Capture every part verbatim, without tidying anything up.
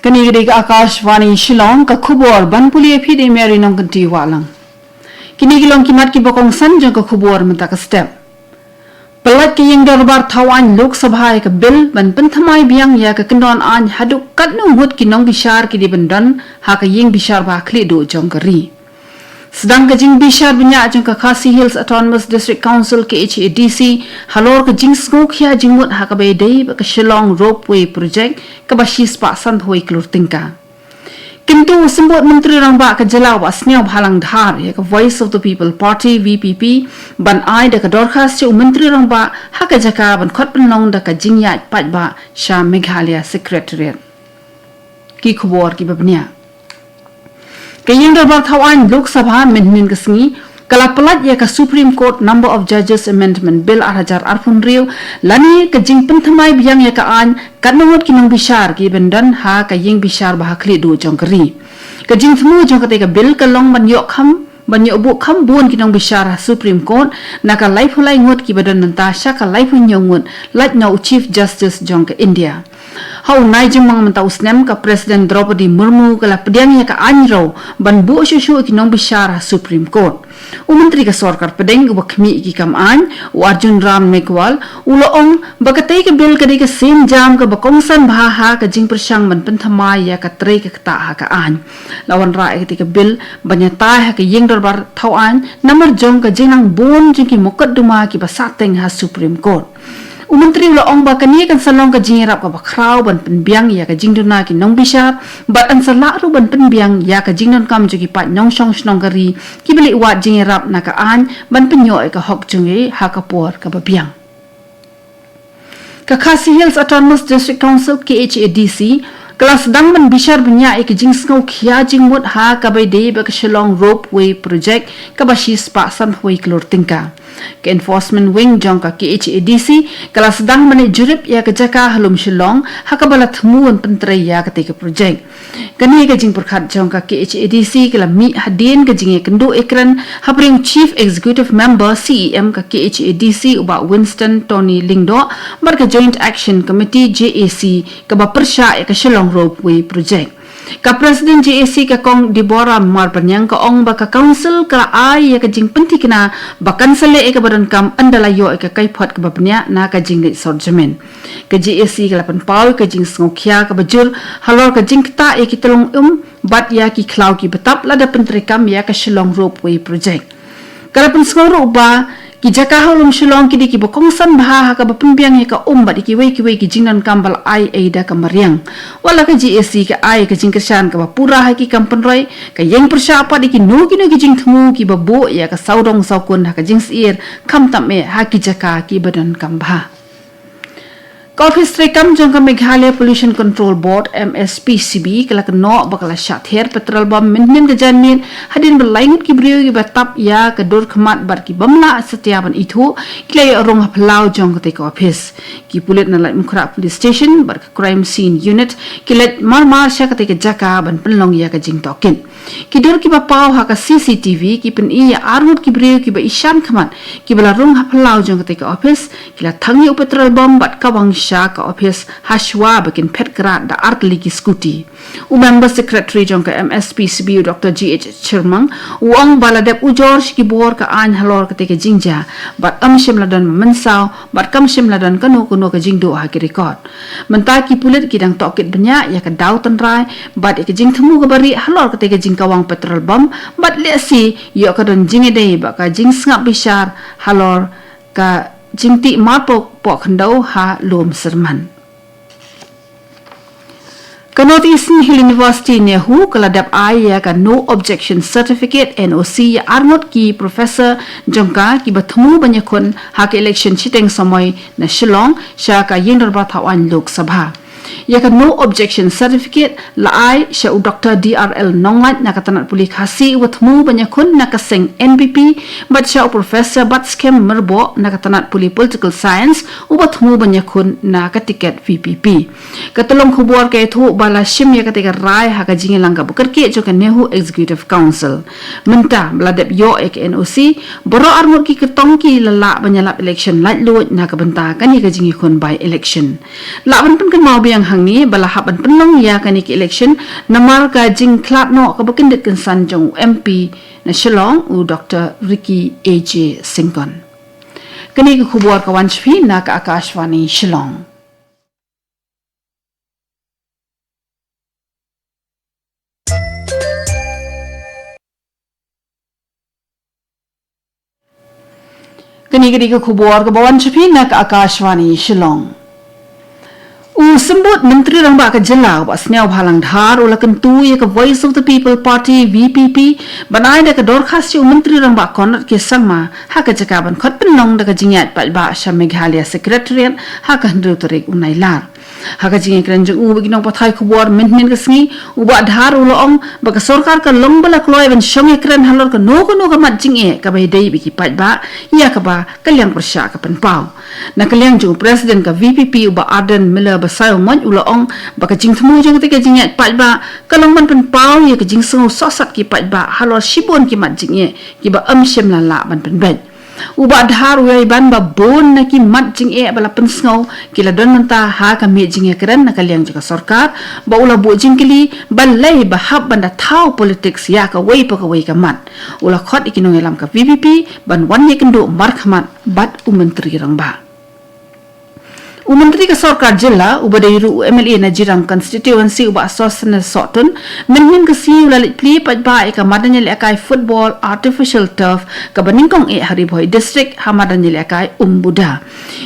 Kane ka dei ka Akashvani Shillong, ka khubor ban pule ïa phi da i Mary Nongkynti Wahlang. Kine ki long ki mat kiba kongsan jong ka khubor mynta ka step. Pyllait ka ïing dorbar thaw aiñ Lok Sabha ïa ka bill ban pynthymmai biang ïa ka kyndon aiñ haduh katno ngut ki nongbishar ki dei ban don ha ka ïing bishar ba khlieh duh jong ka ri. Sdang ka jingbishar bniah jong ka Khasi Hills Autonomous District Council, K H A D C, halor ka jingsngewkhia jingmut ha kaba ïadei bad ka Shillong Ropeway Project kaba shispah sanphew wei klur tyngka. Kyntu u Symbud Myntri Rangbah ka jylla u Bah Sniawbhalang Dhar ïa ka Voice of the People Party, V P P, ban ai da ka dorkhas sha u Myntri Rangbah ha ka jaka ban khot pynlong da ka jingïaid paidbah sha Meghalaya Secretariat. Ki khubor kiba bniah. Ka ïing dorbar thaw aiñ Lok Sabha mynhynnin ka sngi ka la pyllait ïa ka Supreme Court Number of Judges Amendment Bill ar hajar arphew hynriew, lane ka jingpynthymmai biang ïa ka aiñ katno ngut ki nongbishar ki ban don ha ka ïing bishar ba ha khlieh duh jong ka ri. Ka jingthmu jong katei ka bill ka long ban ïoh kham, ban ïoh buh kham bun ki nongbishar ha Supreme Court, na ka laiphew lai ngut kiba don mynta sha ka laiphew hynñiew ngut, lait na u Chief Justice jong ka India. Ha u Naijingmang mynta u snem, ka President Droupadi Murmu ka la pdiang ïa ka aiñ ruh ban buh shuh shuh ki nongbishar ha Supreme Court. U Myntri ka Sorkar Pdeng uba khmih ïa ki kam aiñ, u Arjun Ram Meghwal, u la ong ba katei ka bill ka dei ka sienjam kaba kongsan bha ha ka jingpyrshang ban pynthymmai ïa ka trei ka ktah ha ka aiñ. La wanrah ïa katei ka bill ban ïatai ha ka ïing dorbar thaw aiñ namar jong ka jingnang bun jong ki mukotduma kiba sahteng ha Supreme Court. U Myntri u la ong ba kane kan sa long ka jingïarap kaba khraw ban pynbiang ïa ka jingduna ki nongbishar, bad kan sa lah ruh ban pynbiang ïa ka jingdonkam jong ki paid nongshong shnong ka ri kiba leit wad jingïarap na ka aiñ ban pynïoh ïa ka hok jong ki ha ka por kaba biang. Ka Khasi Hills Autonomous District Council, K H A D C, ka la sdang ban bishar bniah ïa ka jingsngewkhia jingmut ha kaba ïadei bad ka Shillong Ropeway Project kaba shispah sanphew wei klur tyngka. Ka Enforcement Wing jong ka K H A D C ka la sdang ban ïa jurip ïa ka jaka ha lum Shillong ha kaba la thmu ban pyntrei ïa katei ka projek. Kane ka jingpyrkhat jong ka K H A D C ka la mih hadien ka jingïakynduh ïakren hapdeng u Chief Executive Member, C E M, ka K H A D C, u Bah Winston Tony Lyngdoh, bad ka Joint Action Committee, J A C, kaba pyrshah ïa ka Shillong Ropeway Project. Ka President J A C ka Kong Deborah Marbaniang ka ong ba ka Council ka la ai ïa ka jingpynthikna ba kan sa leh ïa kaba donkam ynda la ïoh ïa ka kaiphod kaba bniah na ka jingleit sor jyrmin. Ka J A C ka la pynpaw ïa ka jingsngewkhia kaba jur halor ka jingktah ïa ki tyllong um bad ïa ki khlaw kiba tap lada pyntreikam ïa ka Shillong Ropeway Project. Ka la pynsngew ruh ba ki jaka ha lum Shillong ki dei kiba kongsan bha ha kaba pynbiang ïa ka um bad ïa kiwei kiwei ki jingdonkam ba la ai ei da ka mariang. Wat la ka J A C ka ai ka jingkyrshan kaba pura ha ki kam pynroi, ka ïeng pyrshah pat ïa kino kino ki jingthmu kiba buh ïa ka sawdong sawkun ha ka jingsyier, khamtam eh ha ki jaka kiba donkam bha. Ka Office treikam jong ka Meghalaya Pollution Control Board, M S P C B, ka la kynnoh ba ka la shah ther petrol bomb mynhynnin ka janmiet hadien ba lai ngut ki briew kiba tap ïa ka dur khmat bad ki bym lah satia ban ithuh ki la ïoh rung ha phyllaw jong katei ka office. Ki pulit na Laitumkhrah Police Station bad ka Crime Scene Unit ki leit mar mar sha katei ka jaka ban pynlong ïa ka jingtohkit. Ki dur kiba paw ha ka C C T V ki pyni ïa arngut ki briew kiba ishan khmat kiba la rung ha phyllaw jong katei ka office, ki la thang ïa u petrol bomb bad kawang sha ka office hashwa ba kin phet krad da artylli ki scooty. U Member Secretary jong ka M S P C B, u Doctor G H Chyrmang, u ong ba la dep ujor sha ki bor ka aiñ halor katei ka jingjia bad kam shym la don mynsaw bad kam shym la don kano kano ka jingduh ha ki record. Mynta ki pulit ki dang tohkit bniah ïa ka daw tynrai bad ïa ka jingthmu kaba rieh halor katei ka jingkawang petrol bomb bad lehse ïoh ka don jingïadei bad ka jingsngap bishar halor ka jingtih marpoh khyndew ha lum Syrman. Ka North Eastern Hill University, NEHU, ka la dep ai ïa ka No Objection Certificate, N O C, ïa arngut ki professor jong ka kiba thmu ban ïakhun ha ka election shiteng samoi na Shillong sha ka ïing dorbar thaw aiñ Lok Sabha. Ïa ka No Objection Certificate la ai sha u Doctor D R L Nonglait na ka tnat pule Khasi uba thmu ban ïakhun na ka seng N P P, bad sha u Professor Batskhem Myrboh na ka tnat pule Political Science uba thmu ban ïakhun na ka tiket V P P. Ka tyllong khubor ka ïathuh ba la shim ïa katei ka rai ha ka jingïalang kaba kyrkieh jong ka NEHU Executive Council. Mynta ba la dep ïoh ïa ka N O C, baroh arngut ki kyrtong ki la lah ban ïalap election laitluid na ka bynta kane ka jingïakhun by election. Lah ban pynkynmaw biang Hangne ba la hap ban pynlong ïa kane ka election namar ka jingkhlad noh kaba kyndit kynsan jong u M P na Shillong, u Doctor Ricky A J Syngkon. Kane ka khubor ka wan sha phi na ka Akashvani Shillong. Kane ka dei ka khubor kaba wan sha phi na ka Akashvani Shillong. U Symbud Myntri Rangbah ka Jylla, u Bah Sniawbhalang Dhar, u la kyntu ïa ka Voice of the People Party, V P P, ban ai da ka dorkhas ïa u Myntri Rangbah Conrad K Sangma ha ka jaka ban khot pynlong da ka jingïaid paidbah sha Meghalaya Secretariat ha ka hynriew tarik u Nailar. Ha ka jingïakren jong u bad ki nongpathai khubor mynhynnin ka sngi, u Bah Dhar u la ong ba ka sorkar ka long ba la kloi ban shong ïakren halor kano kano ka mat jingeh kaba ïadei bad ki paidbah, ïa kaba ka liang pyrshah ka pynpaw. Na ka liang jong u President ka V P P, u Bah Ardent Miller Basaiawmoit, u la ong ba ka jingthmu jong kata ka jingïaid paidbah ka long ban pynpaw ïa ka jingsngew sohsat ki paidbah halor shibun ki mat jingeh kiba ym shym la lah ban pynbeit. U Bah Dhar u ïai ban ba bun na ki mat jingeh ba la pynsngew ki la don mynta ha ka miej jingïakren na ka liang jong ka sorkar, ba u la buh jingkylli balei ba hap ban da thaw politics ïa kawei pa kawei ka mat. U la khot ïa ki nongïalam ka V P P ban wan ïakynduh markhmat bad u Myntri Rangbah. U Myntri ka Sorkar Jylla, uba dei ruh u M L A na Jirang Constituency, u Bah Sosthenes Sohtun, mynhynnin ka sngi u la leit plie paidbah ïa ka madan ïalehkai football artificial turf kaba nyngkong eh ha Ri Bhoi District, ha madan ïalehkai Umbuda.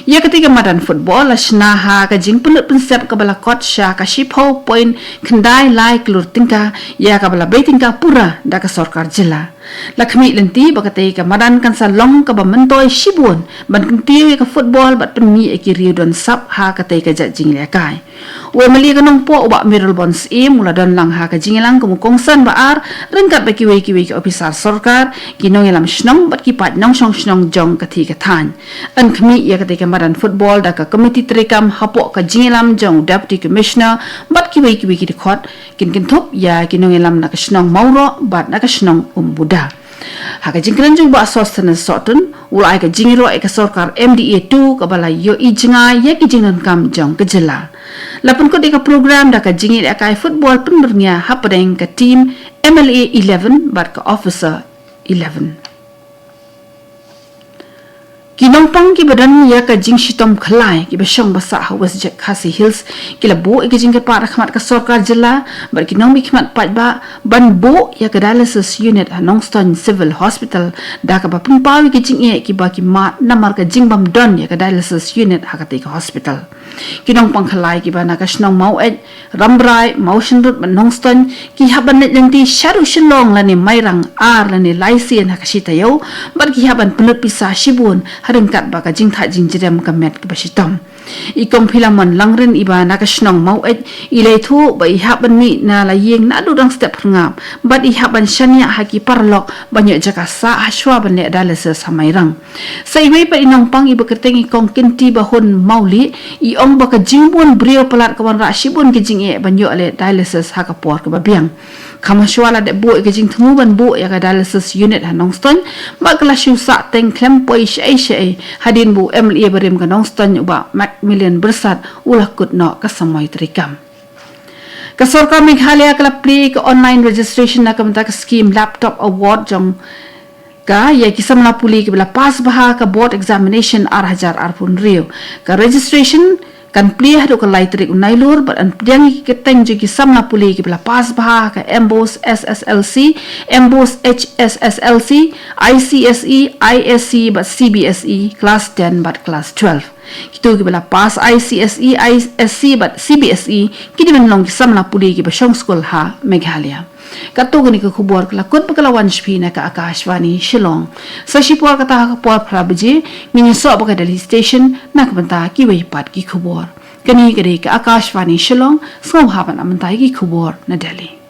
Ïa katei ka madan football la shna ha ka jingpynlut pynsep kaba la kot sha ka shiphew point khyndai lai klur tyngka, ïa kaba la bei tyngka pura da ka Sorkar Jylla. La khmih lynti ba katei ka madan kan sa long kaba myntoi shibun ban kyntiew ïa ka football bad pynmih ïa ki riew don sap ha katei ka jait jingïalehkai. U M L A ka Nongpoh, u Bah Mayralborn Syiem, u la don lang ha ka jingïalang kum u kongsan ba ar ryngkat bad kiwei kiwei ki ophisar sorkar, ki nongïalam shnong bad ki paid nongshong shnong jong ka thaiñ ka thaiñ. Yn khmih ïa katei ka madan football da ka komiti treikam hapoh ka jingïalam jong u Deputy Commissioner bad kiwei kiwei ki dkhot, kin kynthup ïa ki nongïalam na ka shnong Mawroh bad na ka shnong Umbuda. Ha ka jingkren jong u Bah Sosthenes Sohtun, u la ai ka jingïaroh ïa ka sorkar M D A two kaba la ïohi jngai ïa ki jingdonkam jong ka jylla. La pynkut ïa ka program da ka jingïalehkai football pynbyrngia hapdeng ka team M L A eleven bad ka officer eleven. Ki nongpang kiba don ïa ka jingshitom khlai kiba shong ba sah ha West Jaintia Khasi Hills ki la buh ïa ka jingkyrpad ha khmat ka sorkar jylla bad ki nongmihkhmat paidbah ban buh ïa ka dialysis unit ha Nongstoiñ Civil Hospital, da kaba pynpaw ïa ka jingeh kiba ki mad namar ka jingbym don ïa ka dialysis unit ha katei ka hospital. Ki nongpang khlai kiba na ka shnong Maweit, Rambrai, Mawshynrut bad Nongstoiñ ki hap ban leit lynti shaduh Shillong lane Mairang ar lane lai sien ha ka shi taïew, bad ki hap ban pynlut pisa shibun ha ryngkat bad ka jingthait jingjrem ka met kaba shitom. I Kong Philemon Langrin iba na ka shnong Maweit i la ïathuh ba i hap ban mih na la ïing naduh dang step phyrngap bad i hap ban shaniah ha ki paralok ban ïoh jaka sah hashwa ban leh dialysis ha Mairang. Sa iwei pat i nongpang iba kyrteng i Kong Kynti Bahun Mawlieh, i ong ba ka jingbun briew palat ka wanrah shibun ka jingeh ban ïoh leh dialysis ha ka por kaba biang. Kham hashwa la dep buh ïa ka jingthmu ban buh ïa ka dialysis unit ha Nongstoiñ, bad ka la shu sah teng khlem poi shaei shaei hadien ba u M L A barim ka Nongstoiñ u Bah Macmillan Byrsat u la kut noh ka samoi treikam. Ka sorkar Meghalaya ka la plie ka online registration na ka bynta ka scheme Laptop Award jong ka ïa ki samla pule kiba la pass bha ka board examination ar hajar arphew hynriew. Ka registration kan plie haduh ka lai tarik u Nailur bad yn pdiang ïa ki kyrteng jong ki samla pule kiba la pass bha ka MBOSE S S L C, MBOSE H S S L C, I C S E, I S C bad C B S E class ten bad class twelve. Kito kiba la pass I C S E, I S C bad C B S E ki dei ban long ki samla pule kiba shong skul ha Meghalaya. Katto katne ka khubor ka la kut bad ka la wan sha phi na ka Akashvani Shillong. Sa shipor kata ha ka por phra baje ngin ïasoh bad ka Delhi Station na ka bynta kiwei pat ki khubor. Kane ka dei ka Akashvani Shillong, sngewbha ban ap mynta ïa ki khubor na Delhi.